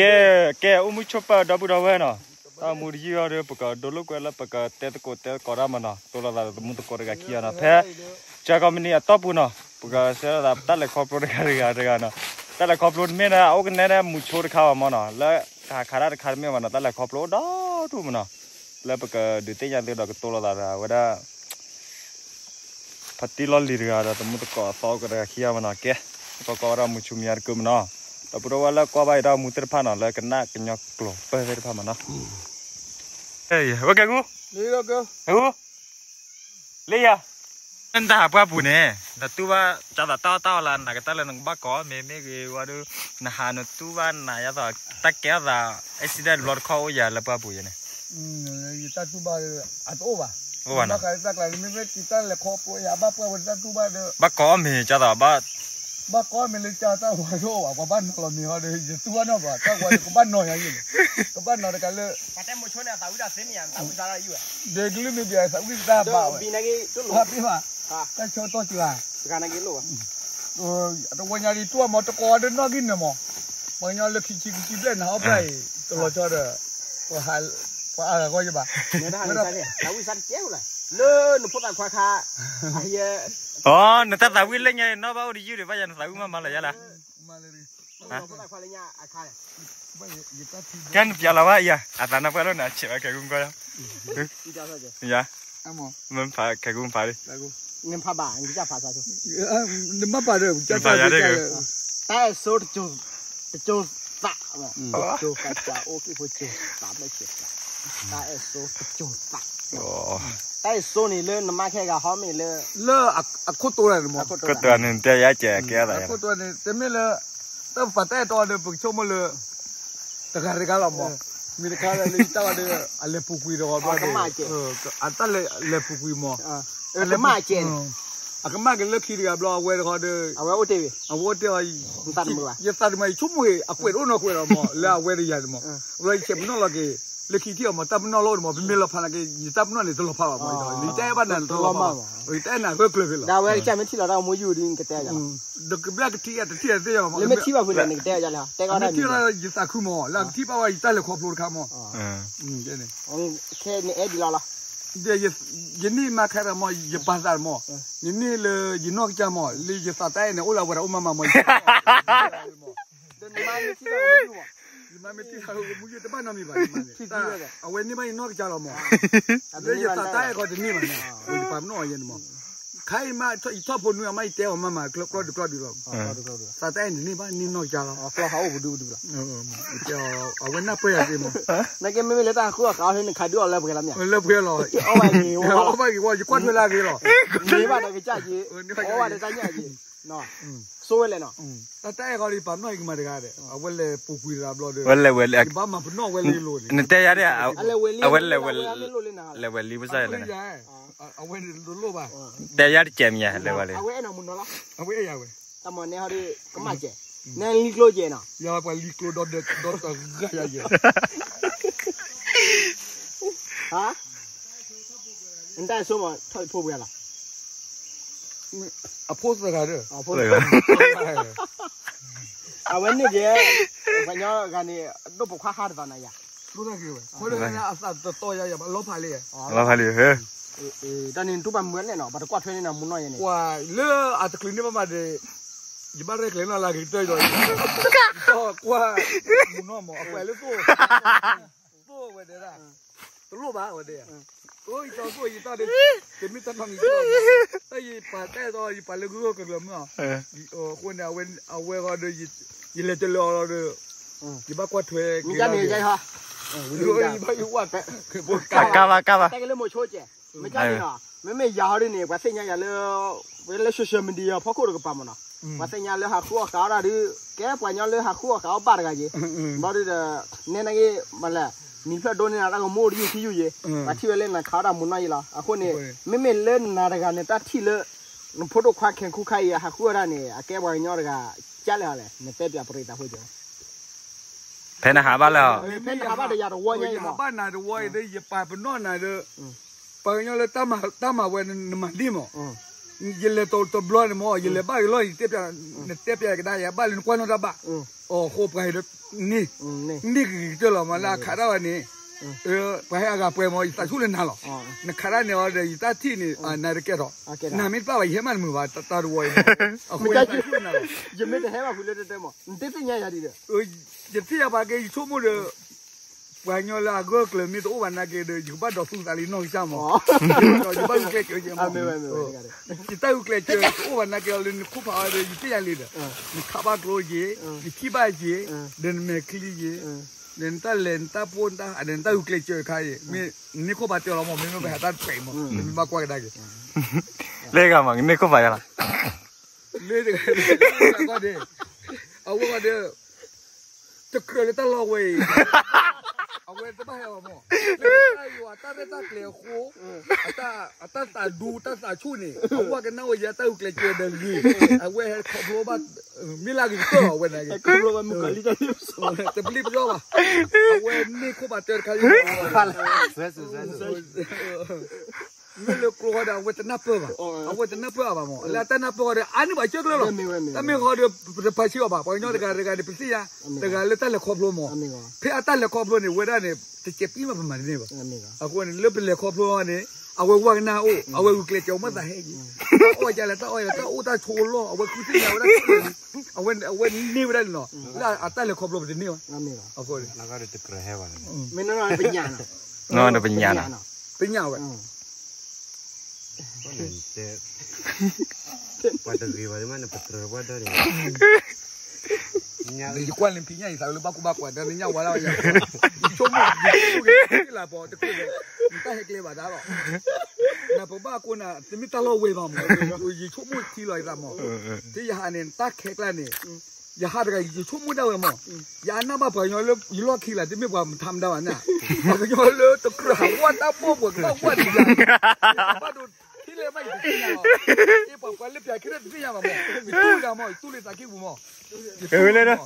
ကဲ, ကဲ အိၣ်မူဆိးပၢၢ် ဒီပုၢ်ဒီဝဲၢ်နီၤ, တၢ်မူတယုၢ်အီၤဒီး ပကဒိလိာ်ကွဲလၢပကတဲသကိးတဲသကိးတၢ်မးနီၤ, တိလိာ်သးသမူသကိးတဂၤခံဂၤနီၤ, ဖဲ ကၠၢကီမနံၤအတီၢ်ပူၤနီၤ, ပကဆှၢလီၤသးတၢ်လဲၤခီဖျိတဂၤတဂၤတဂၤနီၤ, တၢ်လဲၤခီဖျိတမ့ၢ်ဒၣ် အိၣ်ကနဲဒၣ်မူဆိတခါဘၣ်မးနီၤ, လၢတၢ်ခးတၢ်တခါတမ့ၢ်ဘၣ်နီၤ, တၢ်လဲၤခီဖျိအိၣ်ဒီဒူၣ်မးနီၤ, လၢပကဒုးသ့ၣ်ညါသုဒီးကတိၤလိာ်သးဒီး အဝဲဒၣ် ဖါတံၢ်လီၢ်လံၤတဂၤဒီး သမူသကိးအသီကတဂၤခံဂၤမးနီၤ, ကဲ, ပကကွၢ်ဝဲဒၣ်မူဆိမံၤတကုမးနီၤ, ဒီပုၢ်ဒီဝဲၢ်လၢကွၢ်ဘၣ်ယတၢ်မူသ့ၣ်တဖၣ်နီၤ, လၢကနၣ်ကညီကျိာ်ပၢၢ်သ့ၣ်တဖၣ်မးနီၤ, ဝဲကဲကူ, ကဲကူ, လ့ယၤ နတၢ်ဟးပှၢ်ပူၤန့ၣ် နတူၢ်ဘၣ်ကၢ်သးတၢ်အီၣ်တၢ်အီလၢနကတၢ်လၢနကဘၣ်ကိးမ့ၢ်မ့ၢ်ဂ့ၤဝဲဒီး နဟးနတူၢ်ဘၣ်နၤယါသး တၢ်ကဲထီၣ်သး accident တဘျီတခီၣ်အိၣ်ယၤလၢပှၢ်ပူၤယဲန့ၣ်, ယတၢ်တူၢ်ဘၣ်အတအိၣ်ဘၣ်, အိၣ်ဘၣ်နီၤ, တၢ်ကျါန့ၣ် မ့မ့ၢ်တၢ်လဲၤခီဖျိယၤဘၣ်ပှၢ်ဝဲတၢ်တူၢ်ဘၣ်ဒီး ဘၣ်ကိးမ့ၢ်ကၢ်သးဘၣ် ဘၣ်ကိးမ့ၢ်လၢကၢ်သးဝဲတအိၣ်ဘၣ်, ပှၤဘၣ်နီၤလီၤမ့ၢ်ဟီဒီး ယတူၢ်ဘၣ်နီၢ်ဘၣ်, တၢ်ဝဲကဘၣ်နီၤယၤယဲန့ၣ်, ကဘၣ်နီၤတကးလၢ ဒဲကလုၢ်မ့ၢ်ဘၣ်သးဝံၣ်တၢ်ဘၣ်ဝဲ, ဘၣ်ပ့ၢ်ဘၣ်, တၢ်ဆၢကတီၢ်စှၤ, အတဝီညါဒ်တူၢ်မး တကိးဒီးနီၣ်ဂံၢ်န့ၣ်မး, ပှၤကညီလၢခံဆံခံဆံဘျဲၣ်နၤအီၣ်ပှၢ်အံၤ တလီၤဆီဒီး ပှၤအါဂၤဂီၢ်ယဘၣ်, လၢနဖိသၣ်ခွါခါ, အ အီ နတၢ်သးဝံၣ်လၢညါနီၢ်ဘၣ်အိၣ်တယုၢ်ဒံးဘၣ်ယၤ နသးဝံၣ်မးမးလၢယၤလၢ ကဲနပျးလီၤဘၣ်ယၤ အသးနၢ်ပှၢ်လီၤနၤ ဆဲးဝဲခဲကူမကီၢ်ယၤ, ယၤ, မ့ၢ်ဖးခဲကူမဖးလံ, နဖးဘၣ်, နမ့ၢ်ဖးဒီး နဖးယၤဒ်က့ၤ, တၢ်အဲၣ်စိတစိၤသး, တစိၤသး, တၢ်အဲၣ်စိတစိၤသး, တၢ်အဲၣ်စိန့ၣ်လၢနမါခဲဂၤဟီမ့ၢ်လၢ, လၢအခိၣ်တိန့ၣ်မး, ခိၣ်တိန့ၣ်တဲယၤကဲကဲသး, ခိၣ်တိန့ၣ် တမ့ၢ်လၢ တၢ်ပာ်တၢ်အဲၣ်တီဒီး ပကဆိကမိၣ်လၢ တဂၤတဂၤလီၤမး, မ့ၢ်တခါလၢယတၢ်ဝဲဒီး အလဲၤပူၤကွံာ်တဂီၤဘျီဒီး, အတၢ်လဲၤပူၤကွံာ်မး, အကမၣ်ကဲန့ၣ်, အကမၣ်က့ၤလၢခံတဂၤဘျီ အဝဲတခီဒီး, အဝဲအိၣ်တ့ၢ်ဝံၤ, ယသးတမုာ်ဘၣ်, ယသးတမုာ် ယဆိကမိၣ်ဂ့ၤ အကွဲးတအိၣ်နီတကွဲးလီၤမး လၢအဝဲဒီးယၤန့ၣ်မး, ဘျီယဆဲးပနီၣ်လီၤက့ၤ, လၢခံထံၣ်အီၤမး တၢ်ပနီၣ်လီၤအိၣ်န့ၣ်မး ပမ့ၢ်လီၤဖးနာ်က့ၤ ယတၢ်ပနီၣ်န့ၣ် တလီၤဖးဘၣ်မး, ယတၢ်အဲၣ်ဘၣ်နၤတလီၤဖးဘၣ်, ယတၢ်အဲၣ်နၤဂၢၢ်ကျၢၤဖဲလီၤ, ဒီးအဝဲကစၢ်မ့ၢ်ထံၣ်လီၤတၢ်အိၣ်မူယုၢ်ဒုးနကတဲယၤလီၤ, ဒီးကဘျၣ်ကထံၣ်အတထံၣ်အသ့ၣ်ယၤမး, လၢမ့ၢ်ထံၣ်ဘၣ်ဖဲလဲၣ်နကတဲယၤလီၤ, တဲကီတၢ်န့ၣ်, ယသးခုမး လၢအကထံၣ်ဘၣ်ဝဲယတၢ်လဲၤခီဖျိတခါမး, ခဲန့ၣ်အဲၣ်ဒံးလီၤလီၤ, ယန့ၢ်မၤခဲဒီးမး ယပာ်သးမး, ယန့ၢ်လၢယနီၢ်ကစၢ်မး လၢယသးတၢ်အဲၣ်န့ၣ် အိၣ်လၢအဝဲဒၣ်အိၣ်မးမးမး, ယမ့ၢ်ထံၣ်လၢမူယုၢ်တဘၣ်နီတမံၤဘၣ်, အဝဲန့ၢ်ဘၣ်ယနီၢ်ကစၢ်လီၤမး, လၢယသးတၢ်အဲၣ်ခီတန့ၢ်ဘၣ်န့ၣ်, ယပာ်ပနီၣ်အီၤယဲန့ၣ်မး, ခါအံၤမး ယထီၣ်ဖိနွံအမး ယတဲအီၤမးမး ကျီဒုးကျီဒုးလီၤ, သးတၢ်အဲၣ်န့ၣ်တန့ၢ်ဘၣ် န့ၢ်နီၢ်ကစၢ်လီၤ, အဝဲနၢ်ပၢၢ်ယၤသ့မး, နကမ့မ့ၢ်လၢတၢ်ဟးဃုအီၣ်ဃာ်အီၤ နခးဒုးအီၣ်လၢပှဲၤလီၤမး, လၢပှဲၤလီၤ, အီၣ်ဘၣ်ဂ့ၤ, အီၣ်ဘၣ်ဂ့ၤဝဲ ယကွၢ်ထွဲလၢအဂ့ၤလီၤ, န့ၢ်ဘၣ်ဒီးကစၢ်က့ၤ, အီၣ်ဘၣ်ဒီးတၢ်ညၣ်က့ၤ, စိဝဲလဲၣ်နီၤ, တၢ်တၢ်အဲၣ်ခီဒီး ပာ်ပနီၣ်အံၤကမၤတဂၤဒီး အဝဲလဲၤပူၤကွံာ်တဂၤဘျီဒီး, ဝဲလဲၤဝဲလံ, ယဘၣ်မၤပနီၣ်ဝဲလၢယလိၤန့ၣ်, နတဲယၤဒ်, အဝဲလဲၤဝဲလံပစၢ်ယဲလဲၣ်, အဝဲန့ၣ်တလိၣ်ဘၣ်, တဲယၤတကဲမံၤယၤ လဲၤဝဲလံ, အဝဲအဲၣ်နၤမူနီၢ်လီၤ, အဝဲအဲၣ်ယၤဝဲ, တၢ်မၤန့ၢ်ဟီဒီး ကမၣ်ကဲ, နလံကျိကဲနီၤ, ယၤပှၤလံကျိဒီး ဒီးတဂၤယၤယဲ ဟါ, နတၢ်ဆိကမိၣ် ထီၣ်ဖိပှဲၤလီၤ, အဖိသၣ်တဂၤဒီး, အဝဲန့ၣ်က့ၤ, ပှၤကညီဂၤန့ၣ် ဒိၣ်ပိာ်ခွါဟးတသီနၤယၤ, ဒိၣ်တၢ်က့ၤဝဲ, အဃိဒီးအသးတတီယၤယၤ လီၤဖးလံ, လီၤဖးလံ, တၢ်န့ၣ်တူၢ်ဘၣ်မုာ်ဝဲလဲၣ်နီၤ ပှၤတကွၢ်ထွဲန့ၢ်နၤမူနီၢ်ယဲန့ၣ်, ကွၢ်လၢအတချုးန့ၢ်ဘၣ်မးဒီး, ယဘၣ်ရဲၣ်ကျဲၤနီၢ်လၢအဂ့ၤကတၢၢ်ဒီး, ကွၢ်, မူနီၢ်မး အကွဲးလၢသိၣ် သိၣ်ဝဲဒၣ်, တလိၣ်ဘၣ်ဝဲဒၣ်, အိၣ်ယကၠီသိၣ်ယတၢ်ဒီး, တမ့ၢ်တၢ်နီတမံၤ, တၢ်ယပာ်တၢ်အဲၣ်ဒီး ယပာ်လၢဂုၢ်ဂီၢ်ကလၢၤမး, အဃိန့ၣ် အဝဲဃီဒီး, ယလဲၤတလၢအီၤဒီး, ယဘၣ်ကွၢ်ထွဲက့ၤလီၤ, ယဘၣ်ယဝၣ်, ကဘၣ်ကဘၣ်, တၢ်ကလၢမိၤဆိကဲ, မ့ၢ်ကန့ၣ်နီၤ, မ့မ့ၢ်ယၤဟီဒ်န့ၣ် ပှၤသ့ၣ်ညါယၤလၢ, လၢ social media ဖီခိၣ်တကပၤမးနီၤ, ပှၤသ့ၣ်ညါလၢဟးဃုအီၣ်ဃာ်အီၣ်တၢ်ဒီး, ကဲပှၤကညီလၢဟးဃုအီၣ်ဃာ်အီၣ်ဘၣ်တဂၤက့ၤ, ဘျီဒုဒီး, နဲနာ်က့ၤ, မလဲၣ်, နံၤဖျၢၣ်ဒိန့ၢ်နၤတၢ်ကမိၣ်တယုၢ်ထံယုၢ်ယ့ၤ, ပှၤထံၣ်ဝဲလၢနခးအီၣ်တၢ်မူနီၢ်ယ့ၤလီၤ, အဃိန့ၣ်, မ့မ့ၢ်လၢနၤတဂၤန့ၣ် တၢ်ထံၣ်လၢ, နဖိဒိၣ်ခွါခဲၤခူခါအံၤ ဟးဃုအီၣ်တၢ်န့ၣ် အကဲပှၤကညီတဂၤ, ကလဲၣ်လဲၣ် နတဲပၠးပရံးသးဖိက့ၤ ဖဲနဟးဘၣ်လၢ, ဖဲနဟးဘၣ်ဒီးယၤတဝီညါအံၤမး, ယဟးဘၣ်နၤတဝီအံၤဒီး ယပာ်ပနီၣ်နၤဒီး, ပှၤကညီလၢတၢ်မၤဝဲနမၤန့ၢ်မး, ယလဲၤတဘျီန့ၣ်မ့ၢ် ယလဲၤဘၣ်က့ၤလီၤ ယတဲပျး, နတဲပျးကဒါယဘၣ်လၢနကွၢ်နီၣ်တၢ်ဘၣ်, အဃိပှၤဟဲဒီးန့ၢ်, န့ၢ်က့ၤကတၢၢ်လီၤမး လၢအခးတၢ်ဝဲန့ၣ်, ပှၤဟဲအဂၤပှဲၤမး ယသးဆူၣ်လၢနၤလီၤ, နခးတၢ်န့ၣ်အီၤဒီး ယတၢ်ထံၣ်န့ၣ် နၤတကဲထီၣ်, နမ့ၢ်တဘၣ်ဘၣ် ယဟဲမးတမုာ်ဘၣ် တၢ်တဝီအံၤ, အဃိယသးဆူၣ်လၢနၤလီၤ, ယမ့ၢ်တဟဲဘၣ်ဖုလၢတတဲမး နတသ့ၣ်ညါယၤဒ်ဒီး ယသ့ၣ်ညါဘၣ်က့ၤ ယဆိကမိၣ်ဒီး ပှၤကညီလၢအဂၢၢ်ကျၢၤမ့ၢ်တအိၣ်ဘၣ်နာ်က့ဒီး ယကဘၣ်ဒိးသူသးလံနီၢ်ကစၢ်မး, ယဘၣ်ဂုာ်ကျဲးစၢးက့ၤမး, ယတၢ်ဂုာ်ကျဲးစၢးတအိၣ်ဘၣ်နာ်က့ဒီး လၢနခိၣ်ဖးအီၤဒီး ယသ့ၣ်ညါလံဒီး, နခးဘၣ်ကျိယ့ၤ, ယထံၣ်ဘၣ်ယ့ၤ, ဒီးနမဲာ်ချံယ့ၤ, ဒီးနတၢ်လဲၤနတၢ်ပိၢ်နတၢ်ဟးဒီး နတၢ်ဂုာ်ကျဲးစၢးတခါအံၤ မ့ၢ်န့ၢ်ခိၣ်ဖးတဲလီၤမး မ့မ့ၢ်ပဟးတၢ်တဖျၢၣ်အံၤမး မ့ၢ်ဘၣ်ကွၢ်ကဒါက့ၤ, လၢဂၤမး န့ၢ်ခိၣ်ဖးယါလီၤ လၢတဂၤန့ၣ် အဝဲဃီဒီး တကြၢးလၢတၢ်လီၢ်ဝဲအံၤ, အဝဲတဘၣ်ဟဲဘၣ်မး, လၢတၢ်ယွၤတၢ်ရဲၣ်တၢ်ကျဲၤအဃိ, အတၢ်သးဒူတၢ်သးဆူၣ်န့ၣ် အဝဲကနၣ်ဝဲယတၢ်ဂုာ်ကျဲးစၢးဒီးဂ့ၤ, အဝဲဟဲခီဖျိဘၣ်, မ့ၢ်လၢအဂ့ၤကတၢၢ်လီၤ အဝဲန့ၣ်ဂ့ၤ, တပျံၤပျီဘၣ်, အဝဲန့ၢ်ခိၣ်ဖးတၢတခါလံ, မ့ၢ်လၢကျိဃီဒီး အဝဲတနၢ်ပၢၢ်ဘၣ်, အဝဲတနၢ်ပၢၢ်အဘၣ်မး, လၢအတၢ်နၢ်ပၢၢ်ဃီဒီး အါန့ၢ်ဘၣ်ကၢကျၢၤလီၤ, တၢ်မ့ၢ်ဃီဒီး ပတဖးဆံးအီၤဘၣ်, ပှၤကညီတဂၤတဂၤန့ၣ် ပသ့ၣ်ညါ, တဂၤလၢတၢ်လဲၤခီဖျိမး, ဖဲအတၢ်လဲၤခီဖျိန့ၣ် ဝဲဒၣ်န့ၣ် တစဲးပံမးပမၤတန့ၢ်ဘၣ်, အဃိန့ၣ် လၢပလဲၤခီဖျိန့ၣ် အဝဲဝဲကနၣ်အိၣ် အဝဲဂုာ်ကျဲးစၢးမ့ၢ်သးဟဲက့ၤ, အီၣ်ယၤလဲၤတၢ်အီၣ်ယၤလဲၤတၢ်အိၣ်တၢ်ဆိးလီၢ် အဝဲဃုသ့ၣ်ညါဝဲဒၣ်, အဝဲန့ၢ်ဝဲဒၣ်န့ၣ်လီၤ, လၢအတၢ်လဲၤခီဖျိပတန့ၢ်ဘၣ်, အဃိန့ၣ် ပညါနီၤ, ပညါဝဲ ပှၤတဂ့ၤဘၣ်မး နပတြၢၤပှၤဒီးန့ၣ်, ယကွၢ်လၢဖံးညၣ်အံၤ သးလၢဘၣ်ကူဘၣ်ကွၢ် တၢ်လၢညၣ်ဝါလၢယၤ, ယဆိကမိၣ် ယဆိကမိၣ်က့ၤလၢပှၤတခိၣ်ဒီး နတၢ်ဟဲကျဲဘၣ်တၢ်လီၤ, နပဘၣ်ကိးနၤ တမ့ၢ်တၢ်လီၢ်ဝဲဘၣ်မး, ယဆိကမိၣ်ထံလီၤယသးမး, တယဟးန့ၣ် တၢ်ခဲကျါန့ၣ်, ယဟးတဂၤ ယဆိကမိၣ်ဒၣ်ဝဲမး, ယအနၢ်ဘၣ်ပှၤကညီလၢယလီၢ်ခံလၢ တမ့ၢ်ပှၤမတၤမတၤဘၣ်န့ၣ်, ပှၤကညီလၢတကြၢးဟးဝဲတၢ်ပိာ်ပှၤကဘၣ်ဝဲတဂၤ, ဘၣ်ဒိ ထံၣ်လၢဘၣ်ယတသ့ၣ်ညါလီၤ, ပှၤပှၤလၢပျးခံဒီးတသ့ၣ်ညါဘၣ်မး, ယတူၢ်လံမး ယတူၢ်လံသးကံၢ်ပူၤမး, ယတူၢ်လံမး,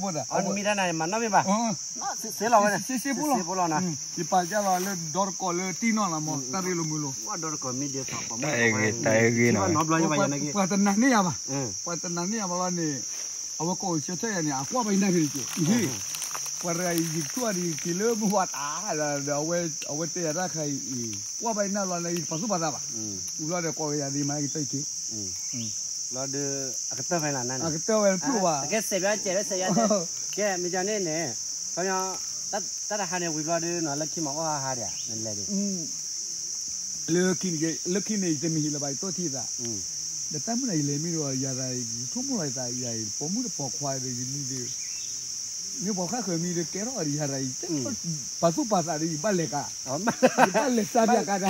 မံတၢ်နၤမၤနီၣ်မ့ၢ်ဘၣ်, စ့လီၤဝဲ, စ့ဖိလီၤ, ယပာ်ကၢ်လီၤလၢဒီတကိးလၢတံၢ်နီၢ်လီၤမး တၢ်ရ့လိာ်မုာ်လိာ်, တၢ်အဲၣ်ဂ့ၤ တၢ်အဲၣ်ဂ့ၤနီၤ, ပှၤတနာ်န့ၢ်ယၤဘၣ်, ပှၤတနာ်န့ၢ်ယၤဘၣ်လီၤန့ၣ်, အဝဲကိးဆၢထၢၣ်ယၤန့ၣ် အကွၢ်ဘၣ်ယနၢ်ဖံးတက့ၢ်, ပှၤတဂၤအံၤ ယကထူၣ်အီၤဒီး ယက့ၤလၢမုၢ်ဝါတၢ်ဒီး အဝဲတဲယၤတၢ်ခါအံၤ, ကွၢ်ဘၣ်ယနၢ်လီၤန့ၣ် ယပာ်သူၣ်ပာ်သးဘၣ်, ဝံၤလီၤဒီးကိးက့ၤယၤဒ်မး ယကတၢၢ်က့ၤ, လီၤဒီး အကတၢၢ်ဖဲလၢ်နၤန့ၣ်, အကတၢၢ်ဝဲတဖျိဘၣ်, ကဲစဲးဘျါစဲးလၢစဲးယါ, ကဲမ့ၢ်ကန့ၣ်န့ၣ်, ခီ တၢ်တဟါန့ၣ်ဝံၤဘျီဒီးနီၤ လၢခံမၤအီၣ်ဟါဟါဒံးဧါ နလဲၤဒံး, လၢခံန့ၣ် လၢခံန့ၣ် ယတမ့ၢ်ဟံၣ်လၢၤဘၣ် ယတိၢ်ထံသး, ဒီးတၢ်မုၢ်လၢ်ယလဲၤမံဒီး ယၤသး ယဆိကမိၣ်လီၤယသး ယၤအံၤ ပိာ်မုၣ်တပိာ်ခွါဒီး ယမံဒီး မ့ၢ်ပိာ်ခွါဃၢၤမံဒီး ကဲထီၣ်ဒီးယၤသး ပာ်သူၣ်ပာ်သးဒီး ယဘၣ်လဲၤကါ, ယဘၣ်လဲၤစါပျးကါတဟါ,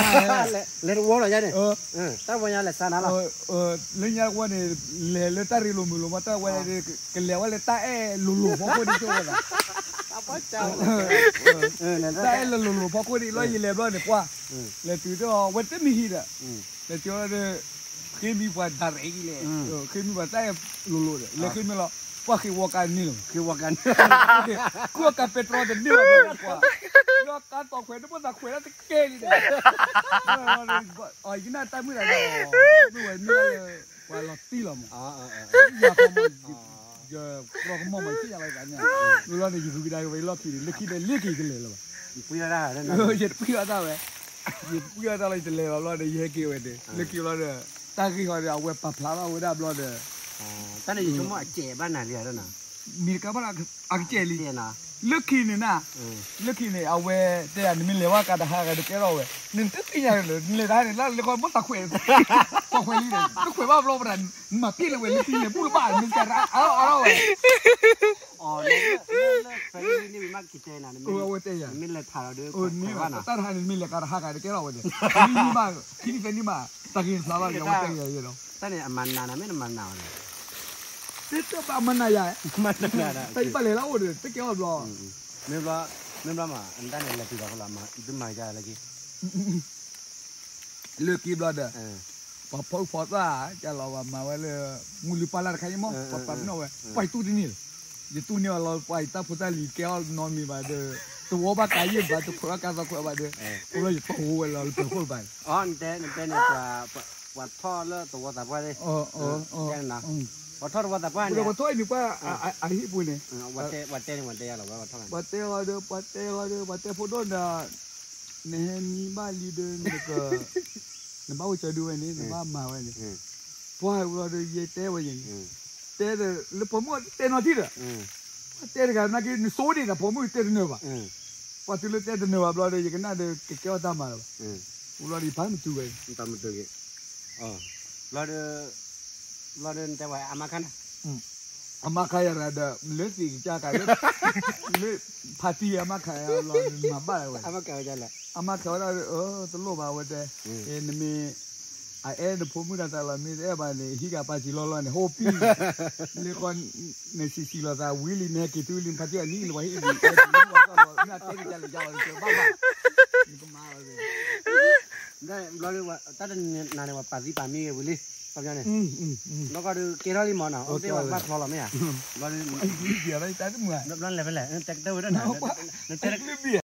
လဲၤတဝီလီၤယါန့ၣ်, တၢ်တဝီညါလဲၤစါနၤလီၤ, လၢညါတဝီန့ၣ် လဲၤလၢတၢ်ရ့လိာ်မုာ်လိာ်မး တၢ်ဝဲ ကလဲၤဝဲလၢတၢ်အဲၣ်လိၤလိၤဖီခိၣ်ဒ်သိးဝဲဒၣ် တၢ်အဲၣ်လိၤလိၤဖီခိၣ်ဒ်လီၤ ယလဲၤဘျီန့ၣ် ကွၢ်, လဲၤတုၤတၢ်အီၤ ဝဲတမ့ၢ်ဟံၣ်ဒီး, လဲၤတုၤအီၤဒီး ဃ့မံပှၤဒၣ်ရဲၣ်အံၤလဲၣ်, ဃ့မံပှၤတၢ်အဲၣ်လိၤလိၤဒီး လဲၤဃ့မံလီၤ, ကွၢ်ဃ့ဝီကါန့ၢ်လီၤ, ဃ့ဝီကါန့ၢ်, ကွၢ်ကါပဲတြီတန့ၢ်လီၤ, လီၤကါသီၣ်ခွဲးတဘၣ်သးခွဲးဒၣ်တကဲလံဒီး, ယကနၣ်တၢ်မုၢ်လၢ်ဒီး, မ့ၢ်ဝဲမ့ၢ်ဝဲလၢ ပှၤလီၤတံၢ်လီၤမး, ယၤခီမး ယကြီကမီၢ်မး ယသ့ၣ်ညါလီၤယသးန့ၣ်, မ့ၢ်လီၤန့ၣ် ယဂုၤကဒါက့ၤဝဲလီၢ်ခံန့ၣ် လၢခံဒီးလ့ၢ်က့ၤယကလဲၤလၢၤဘၣ်, ယတပှံၢ်အီၣ်တၢ်ဝဲ, ယတပှံၢ်အီၣ်တၢ်လီၤ ယတလဲၤဘၣ်ဘျီဒီး ယဟဲက့ၤဝဲန့ၣ် လၢခံဘျီဒီး တၢ်ဂ့ၢ်ဃီဒီး အဝဲပာ်ဖျါထီၣ်ဝဲဒၣ်ဘျီဒီး တၢ်န့ၣ်ယဆိကမိၣ်အစဲးဘၣ်နၤလံဧါ, မံၤတကါဘၣ်အကစဲးလံ, လၢခံန့ၣ်နၤ, လၢခံန့ၣ် အဝဲတဲယၤ နမ့ၢ်လဲၤဝဲကါတဟါဂၤဒီးကဲထီၣ်ဝဲ, နတသ့ၣ်ညါလၢ နလဲၤတဟါန့ၣ် လၢလၢခီမ့ၢ်သးခွဲး, သးခွဲးလံဒီး နခွဲးဘၣ်ဘျီပဒၣ်, နမၤပ့ၢ်လၢဝဲလၢခံန့ၣ် ဘူၣ်တဘၣ် နစဲးအါအါထီၣ်ဝဲ အဝဲတဲယၤ, တၢ်တဟါန့ၣ် နမ့ၢ်လဲၤကါတဟါဂၤဒီးကဲထီၣ်ဝဲန့ၣ်, မ့ၢ်မ့ၢ်ဘၣ် ခံနံၣ်သၢနံၣ်ဘၣ် တၢ်ဂ့ၢ်ဖျါဘၣ်ဒီး အဝဲတဲယၤဒီး, တၢ်န့ၣ်အမၤနးနၤ မ့ၢ်နမၤနးအီၤန့ၣ်, တဘၣ်မၤနးယၤ, တၢ်ယဘၣ်လဲၤလၢအအိၣ်ဒီး တကဲအီၤဘျီ, မ့ၢ်ဘျီ, မ့ၢ်ဘျီမး တၢ်န့ၣ်လဲၤတုၤဒီးဃိလီၤ မၤဒုးမၤယၤလၢက့ လၢခံဘျီဒီး, ပှၤဖီၣ်ဖီၣ်သၣ် ကလီၤဝဲမၤဝဲလၢ မူလံပၢ်လၢ်တခါအံၤမး ပှၤပာ်ပနီၣ်ဝဲ ပှၤယတူၢ်တန့ၢ်လၢၤ, ယတူၢ်န့ၢ်အီၤလီၤ ပှၤယတၢ်ဖိတၢ်လံၤကဲအီၤနီတမံၤဘၣ်ဒီး, တဝီဘၣ်ကးယံာ်ဘၣ် တခွဲးဘၣ်ကးသီခွဲးဘၣ်ဒီး, အိၣ်လၢယဖီၣ်ဟူဝဲလီၤလၢပှဲၤခိၣ်တပၤန့ၣ်, နတဲန့ၣ်, ပှၤထီၣ်လၢတဝီသးပှၢ်န့ၣ်, ပှၤထီၣ်တဝီသးပှၢ်န့ၣ်, ပှၤထီၣ်အံၤန့ၣ်ပှၤ, အဟံၣ်ပူၤန့ၣ်, ပှၤတဲန့ၣ်, ပှၤတဲလီၤဝဲ, ပှၤတဲလီၤဒီး ပှၤတဲလီၤဒီး ပှၤတဲဖိဒိၣ်ဒီး နဟဲမံဘၣ်လံဒီး နက နဘၣ်အိၣ်ကၠီဒုဝဲန့ၣ် နဘၣ်မၤဝဲန့ၣ်, ပှၤဝဲဒီး ယတဲဝဲန့ၣ်, တဲဒီး လၢပိာ်မုၣ်တဲနီတံၢ်ဒီး, တဲတဂၤနာ်က့ နစိဒံးနပိာ်မုၣ်တဲတနၢၤဘၣ်, ပှၤတုၤလၢတဲတနၢၤဘၣ်ဘျီဒီး ယကနၣ်ဒီး ကကဲအီၣ်တၢ်မၤလၢၤဘၣ်, ဘျီဒီး ယဖးမတုၤဝဲ, ဘျီဒီး ဘျီဒီးတဲဝဲအမါခါန့ၣ်, အမါခါယၤဒီး လၢသ့ၣ်ကစၢ်ကးလၢ လၢ ဖါတံၢ်အမါခါယၤလီၤ မၤဘၣ်ဝဲ, အမါခါဝဲဒၣ်, အမါခါဝဲဒၣ်, တလိၣ်ဘၣ်ဝဲတဲ, နမ့ၢ် အအဲၣ်နဖိမုၣ်တၢ်သးလီၤ မ့ၢ်တအဲၣ်ဘၣ်န့ၣ် ဟံးက့ၤပာ်စံးလီၤလီၤန့ၣ် ဟိပံၣ်, လၢဃီ နဆံးဆံးလီၤသးဝံၤလံ နဟဲက့ၤတုၤလံ ဖါတံၢ်အနံၣ်လၢပှၤဟံၣ်လံ, နတဲကစၢ်လၢယၤလီၤ နကဘၣ်ဘၣ်, နကမၤလီၤ, ဘျီဒီး တၢ်တနၤန့ၣ် ပှၤပာ်သံပာ်မံဂ့ၤဝံၤလံ, ခီပညီန့ၣ်, ဘျီဃီဒီး ကဲထီၣ်လံမးနီၤ, အိၣ်တ့ၢ်ဝဲဘၣ်ဖျီလီၤမ့ၢ်ဧါ, ဘျီဒီး ဘျီလဲၤဖဲလဲၣ်, နတဲဝဲဒၣ်နၤ, နတဲ